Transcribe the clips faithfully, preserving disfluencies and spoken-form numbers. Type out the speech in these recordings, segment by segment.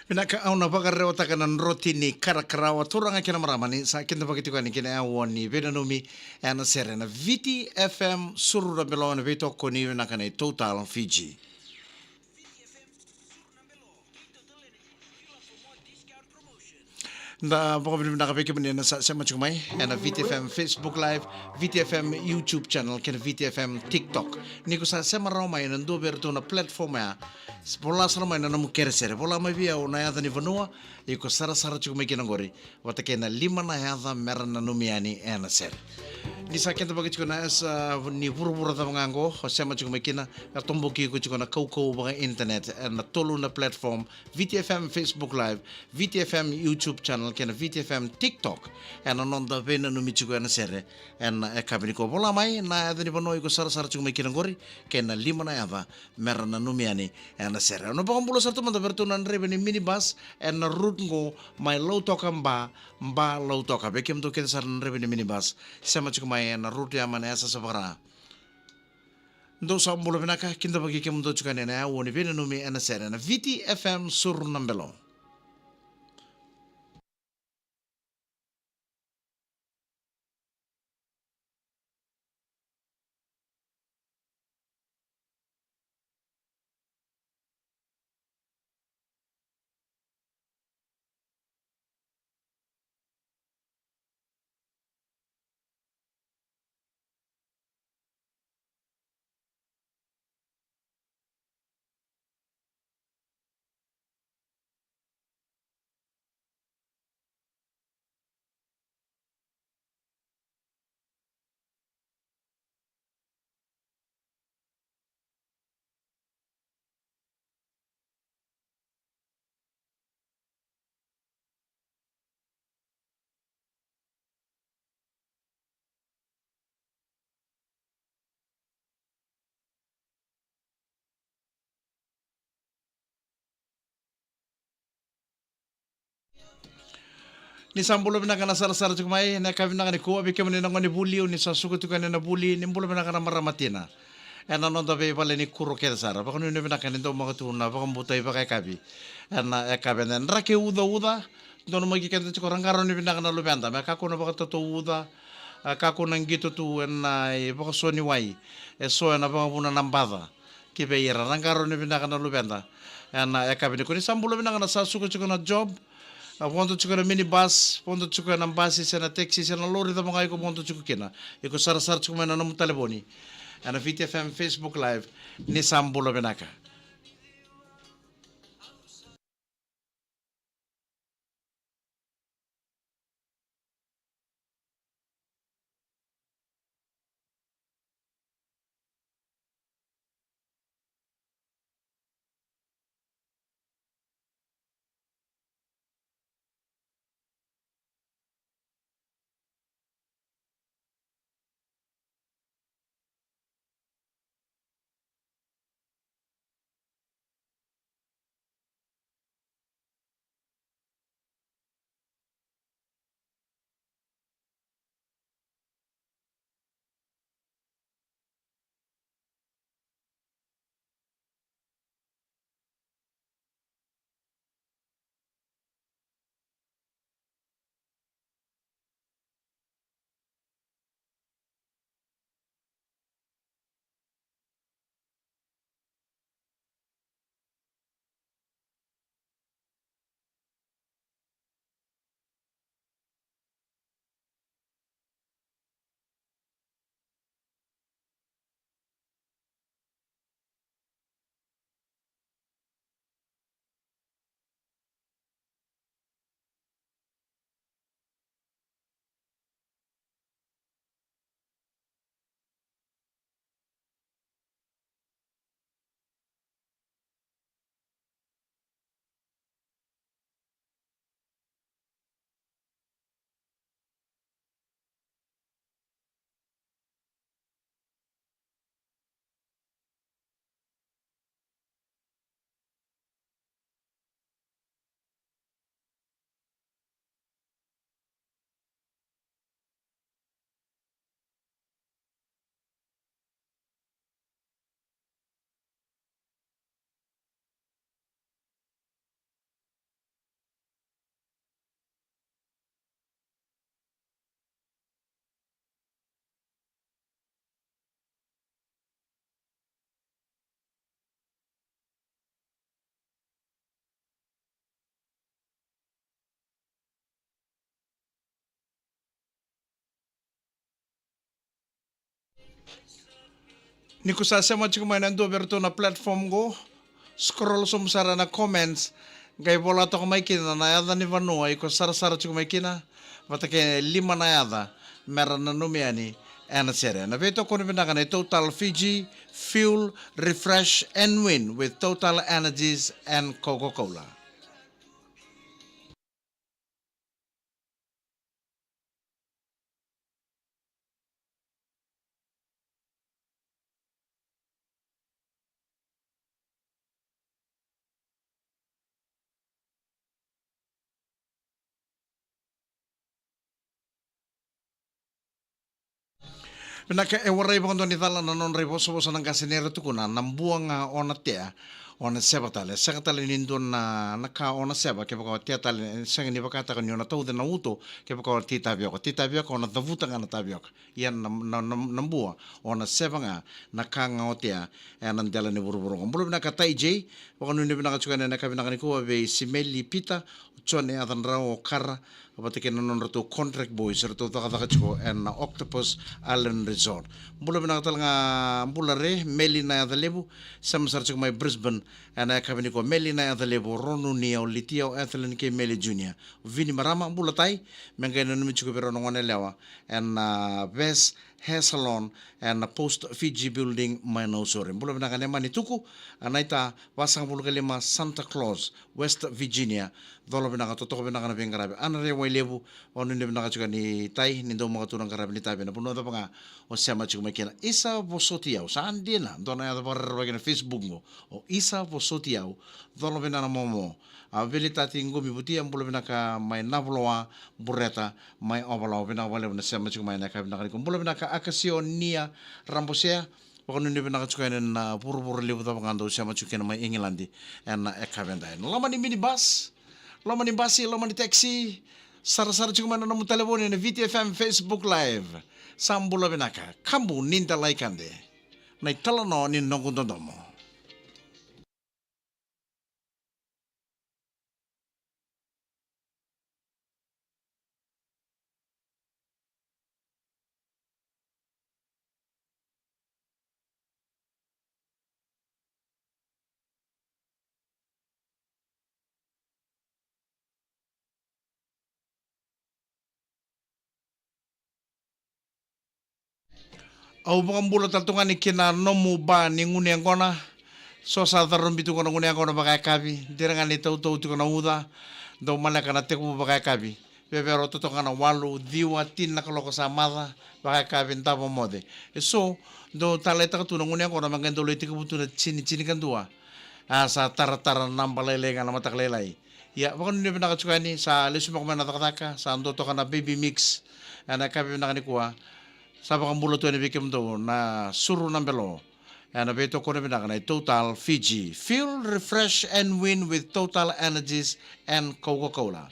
Vinaka, au na vakarewataka na droti ni karakarawa, turaga kei na marama, ni sa kidavaki tiko yani kina e aua ni veinanumi ena sere na Viti F M Suru na Belo, na veitokoni vinaka nei Total Fiji. Da vakavinavinaka vei kemuni na sa sema tiko mai ena Viti F M Facebook Live, Viti F M YouTube channel kei na Viti F M TikTok. Ni ko sa sema rawa mai ena dua vei iratou na platform ya, vola sara mai na nomu keresere, vola mai vei au na yaca ni vanua iko sarasara tiko mai kina qori, vata kei na lima na yaca mera nanumi yani ena sere. Ni sa kidavaki tiko na yasa ni vuravura cava ga qo o sema tiko mai kina, e toboki iko tiko na kaukauwa vaka-internet ena tolu na platform: Viti F M Facebook Live, Viti F M YouTube channel kei na Viti F M TikTok. Ena noda veinanumi tiko ena sere ena yakavi nikua, vola mai na yaca ni vanua iko sarasara tiko mai kina qori kei na lima na yaca mera nanumi yani ena sere. Au na vakabula sara tu mada vei iratou na draiva ni minibus ena route qo mai Lautoka, Ba, Ba Lautoka. Vei kemudou kece sara na draiva ni minibus sema tiko mai ena route ya mai na yasayasa vaka-Ra, dou sa bula vinaka. Kidavaki kemudou tiko yani ena aua ni veinanumi ena sere na Viti F M Suru na Belo. Ni sa bula vinaka na sarasara tiko mai, na yakavi vinaka nikua. Vei kemuni na gone vuli, o ni sa suka tiko yani na vuli, ni bula vinaka na marama tina. Ena noda veivale ni kuro kece sara, vakanuinui vinaka ni dau maka tu na vakabauta vakayakavi ena yakavi eda draki ucauca. Donumaki keda tiko, ra qarauni vinaka na luveda me kakua na vakatatou uca, a, kakua na qito tu ena ivakasoniwai, eso ena vakavuna na baca. Ki vei ira, ra qarauni vinaka na luveda ena yakavi nikua. Ni sa bula vinaka na sa suka tiko na job, a, vodo tiko na minibus, vodo tiko ena basi se na taxi se na lori cava ga iko vodo tiko kina, iko sarasara tiko mai na nomu talevoni ena Viti F M Facebook Live. Ni sa bula vinaka. Ni ko sa sema tiko mai na dua vei iratou na platform qo, scroll sobu sara na comments, qai vola toka mai kina na yaca ni vanua iko sarasara tiko mai kina, vata kei lima na yaca, mera nanumi yani ena sere. Na veitokoni vinaka nei Total Fiji, fuel, refresh and win with Total Energies and Coca-Cola. Vinaka, e warai vakadua ni cala na nodra ivosavosa na qase ni ra tukuna, na bua ga o na tea, o na seva tale. Sega tale ni dua na, na ka o na seva, kevaka o tea tale, sega ni vakataka ni o na tauca na uto, kevaka o tei tavioka. Tei tavioka, o na cavuta ga na tavioka. Ia na, na, na, na bua, o na seva ga, na ka ga o tea, ena dela ni vuravura. Bula vinaka Tai J, vakanuinui vinaka tiko ena ka vinaka nikua vei Simeli Pita, o Jone Acadrau, o Kara, vata kei na nodratou contract boys, eratou cakacaka tiko ena Octopus Island Resort. Bula vinaka tale ga, bula re, Meli na yaca levu, sema sara tiko mai Brisbane, ena yakavi nikua, Meli na yaca levu, o Ronu ni au Litia, o Ethelyn kei Meli Junior. Vini marama, bula Tai, me qai nanumi tiko vei rau na gone yalewa, ena, ah, Ves Hair Salon, ena Post Fiji Building, mai Nausori. Bula vinaka Nemani Tuku, a Naita, vasagavulu ka lima Santa Claus, West Virginia, colo vinaka, totoka vinaka na veiqaravi. Ana Rewailevu, vakanuinui vinaka tiko ni Tai, ni daumaka tu na qaravi ni tavi, na vanua cava ga o sema tiko mai kina. Isa Vosoti Au, sa dina, dua na yaca vakarerevaki na Facebook qo, o Isa Vosoti Au, colo vinaka na momo. A Veli Tati Qumi Vutia, bula vinaka mai Navoloa, Bureta, mai Ovalau, vinaka vakalevu na sema tiko mai na yakavi vinaka nikua. Bula vinaka Akasio Nia Rabosea, vakanuinui vinaka tiko ena vuravura levu cava ga dou sema tiko kina mai Igiladi, ena yakavi edai. Loma ni minibus, loma ni basi, loma ni taxi, sarasara tiko mai na nomu talevoni ena V T F M Facebook Live. Sa bula vinaka, kabu ni da lai kade. Na italanoa ni noqu dodomo. Au vakabula tale tu ga ni ki na nomu ba ni gunu yaqona. So sa carobi tu ga na gunu yaqona vakayakavi, dira ga ni tautau tiko na uca, dau maleka na tekivu vakayakavi. Vevero totoka ga na walu, ciwa, tini na kaloko sa maca, vakayakavi davo moce. E so dau taleitaka tu na gunu yaqona me qai dau lai tekivu tu na tini, tini ka dua. A sa taratara na naba lailai ga na mataka lailai. Ia, vakanuinui vinaka tiko yani, sa lesu beka mai na cakacaka, sa dua toka na baby mix. Ena yakavi vinaka nikua, sa vakabula tu yani vei kemudou na suru na belo. Ena veitokoni vinaka nei Total Fiji. Fuel, refresh and win with Total Energies and Coca-Cola.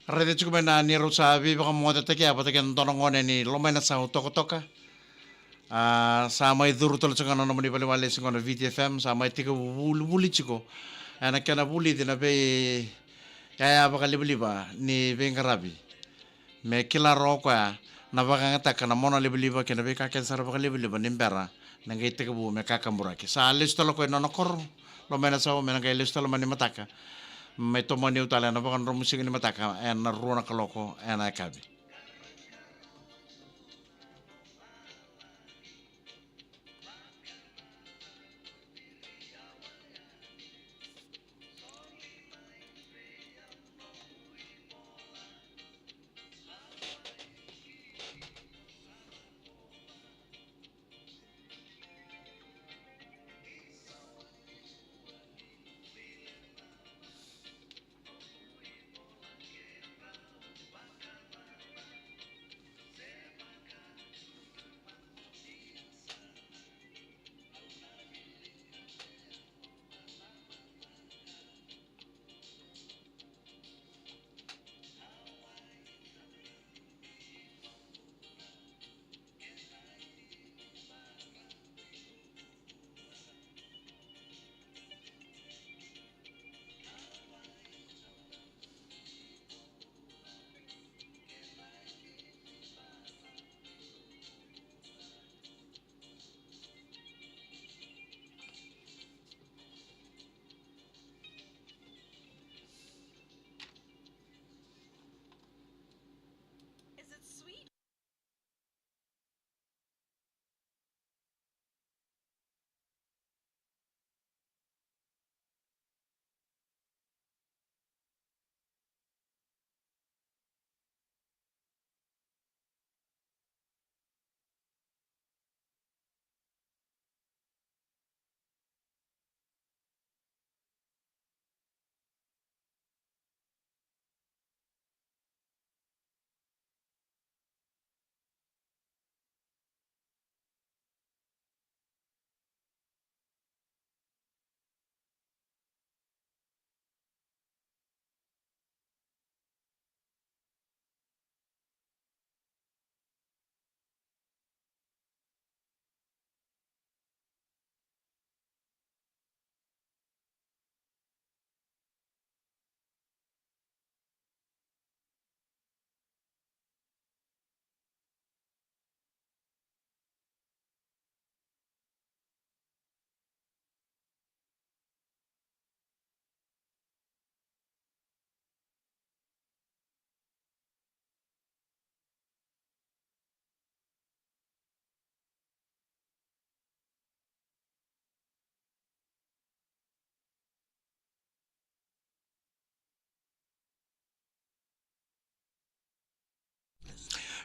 Raica tiko mai na ni rau sa veivakamocetaki a vata kei na dua na gone ni Lomainasau Tokatoka. A, sa mai curu tale tiko ga na nomuni valeniwalesi qo na V T F M, sa mai tekivu vuli, vuli tiko ena kena vulici na vei yaya vakalivaliva ni veiqaravi. Me kila rawa o koya na vakayagataka na mona livaliva kei na veika kece sara vakalivaliva ni bera na qai tekivu me kakaburaki. Sa lesu tale o koya i nona koro, Lomainasau, me na qai lesu tale mai ni mataka. Me tomani au tale ena vakadromu siga ni mataka ena rua na kaloko ena yakavi.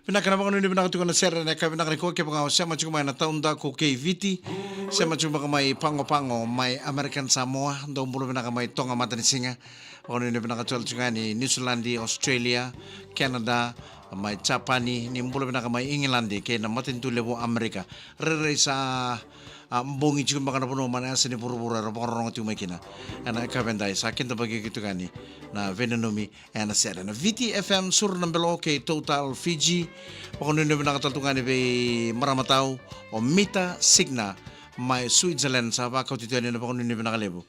Vinaka, na vakanuinui vinaka tiko na sere ena yakavi vinaka nikua, kevaka o sema tiko mai na taudaku kei Viti, sema tiko beka mai Pago Pago mai American Samoa, dou bula vinaka mai Toga Matanisiga. Vakanuinui vinaka tale tiko ga ni Niusiladi, Australia, Canada, mai Japani, ni bula vinaka mai Igiladi kei na matanitu levu o Amerika. Rairai sa, a, bogi tiko beka na vanua mai na yasa ni vuravura era vakarorogo tiko mai kina. Ena yakavi edai sa kidavaki tiko ga ni na veinanumi ena sere na Viti F M, Suru na Belo kei Total Fiji. Vakanuinui vinaka tale tu ga yani vei marama tau o Mita Signa mai Switzerland, sa vakauti tu yani na vakanuinui vinaka levu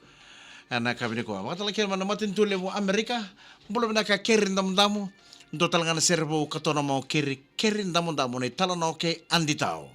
ena yakavi nikua. Vakatale kina mai na matanitu levu o Amerika, bula vinaka Keri Damudamu. Dua tale ga na sere vou ka tona mo Keri, Keri Damudamu, na italanoa kei Adi Tao.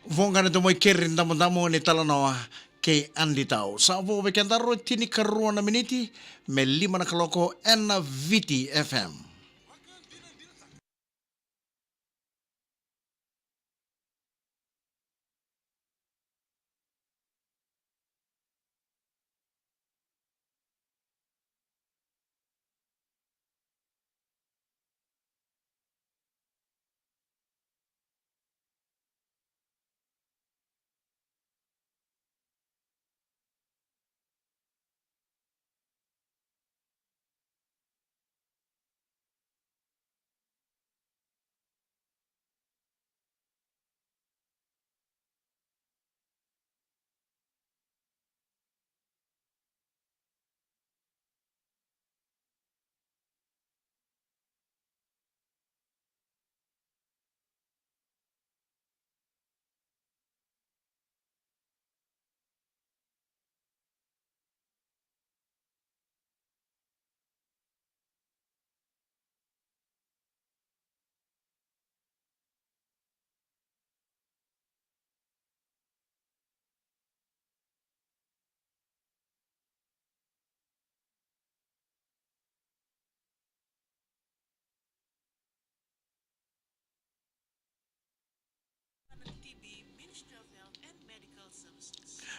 Voqa na domo i Keri Damudamu ni talanoa kei Adi Tau. Sa vo vei keda rua, tinikarua na miniti me lima na kaloko ena Viti F M.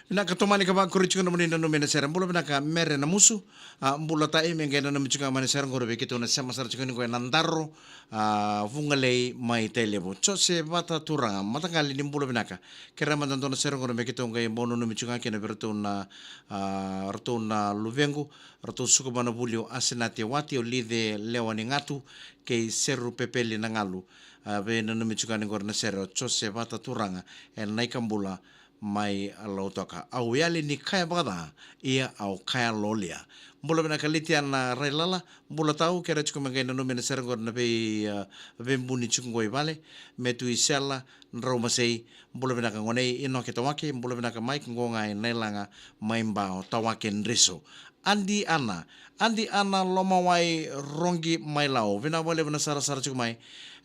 Vinaka, tomani ka vakuri tiko nomuni nanumi ena sere. Bula vinaka Mere Namusu. A, bula tai, me qai nanumi tiko mai na sere qori vei keitou na sema sara tiko ni qo ena Daro, a, Vugalei mai Tailevu. Jose Vata Turaga, mataqali ni bula vinaka. Kerea mada dua na sere qori me keitou qai bau nanumi tiko kina vei ratou na, a, ratou na luvequ, ratou suka mai na vuli o Asenati Wati, o Lice Lewa ni Gatu, kei Seru Pepeli na Galu. A, vei nanumi tiko ni qori na sere o Jose Vata Turaga, e Naikabula, mai Lautoka. Au yali ni kaya vakaca, ia au kaya lolia. Bula vinaka Litiana Railala, bula tau, kerea tiko me qai nanumi na sere qori na vei, a, veibuni tiko qo i vale, me tu i Sela, Draumasei, bula vinaka gone i Noke Tawake, bula vinaka Mike qo ga i Nailaga, mai Bao, Tawake Driso. Adi Ana, Adi Ana Lomawai Roqi mai Lau, vinaka vakalevu na sarasara tiko mai.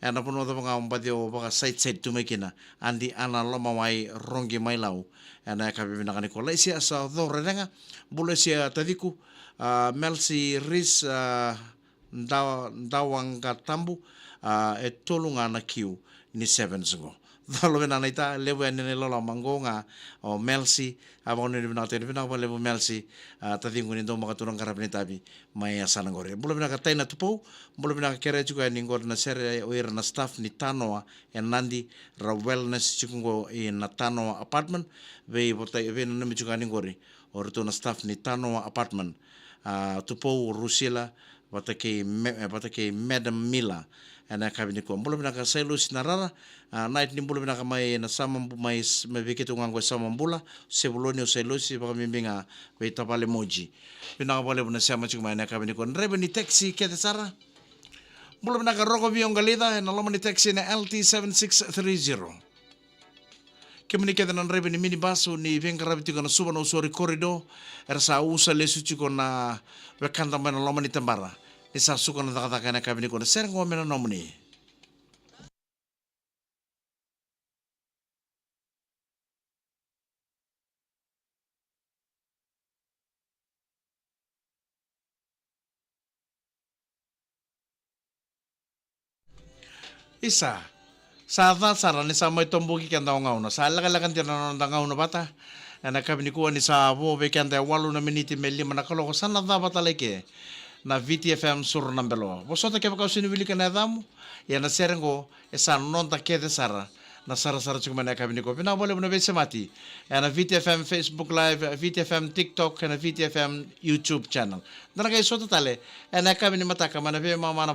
Ena vanua cava ga o baci o vaka side side tu mai kina. Adi Ana Lomawai Roqi mai Lau. Ena yakavi vinaka nikua. Laisia Sa Corerega, bula Laisia taciqu, a, Melsi Ris, a, Da-, Dawaqatabu, a, e tolu ga na kiu ni sevens qo. Calo vinaka naita, levu yani na iloloma qo ga o Melsi, a, vakanuinui vinaka tiko, vinaka vakalevu Melsi, a, taciqu ni dau maka tu na qaravi ni tavi mai yasana qori. Bula vinaka Taina Tupou, bula vinaka, kerea tiko yani qori na sere o ira na staff ni Tanoa e Nadi, ra wellness tiko qo i na Tanoa apartment, vei vota-, vei nanumi tiko yani qori o ratou na staff ni Tanoa apartment. A, Tupou, Rusila, vata kei me-, e, vata kei Madam Mila, ena yakavi nikua. Bula vinaka Sailosi Narara, a, night ni bula vinaka mai na Samab-, mai s-, mai vei keitou ga qo e Samabula, Sevuloni o Sailosi, vakabibi ga vei tavale Moji. Vinaka vakalevu na sema tiko mai ena yakavi nikua. Draiva ni taxi kece sara. Bula vinaka Roko Vioqalica, ena loma ni taxi na L T seven six three zero. Kemuni kece na draiva ni minibus, o ni veiqaravi tiko na Suva na Usori corridor, era sa usa lesu tiko na wekada mai na loma ni tabara. Ni sa suka na cakacaka ena yakavi nikua, na sere qo me na nomuni. Isa, sa ca sara ni sa mai toboki keda o gauna. Sa lekaleka dina na noda gauna vata ena yakavi nikua, ni sa vo vei keda e walu na miniti me lima na kaloko. Sa na cava tale i ke na V T F M Suru na Belo. Vosota kevaka o sega ni wilika na yacamu, ia na sere qo e sa noda kece sara na sarasara tiko mai ena yakavi nikua. Vinaka vakalevu na veisemati ena V T F M Facebook Live, V T F M TikTok, ena V T F M YouTube channel. Da na qai sota tale ena yakavi ni mataka mai na veimama na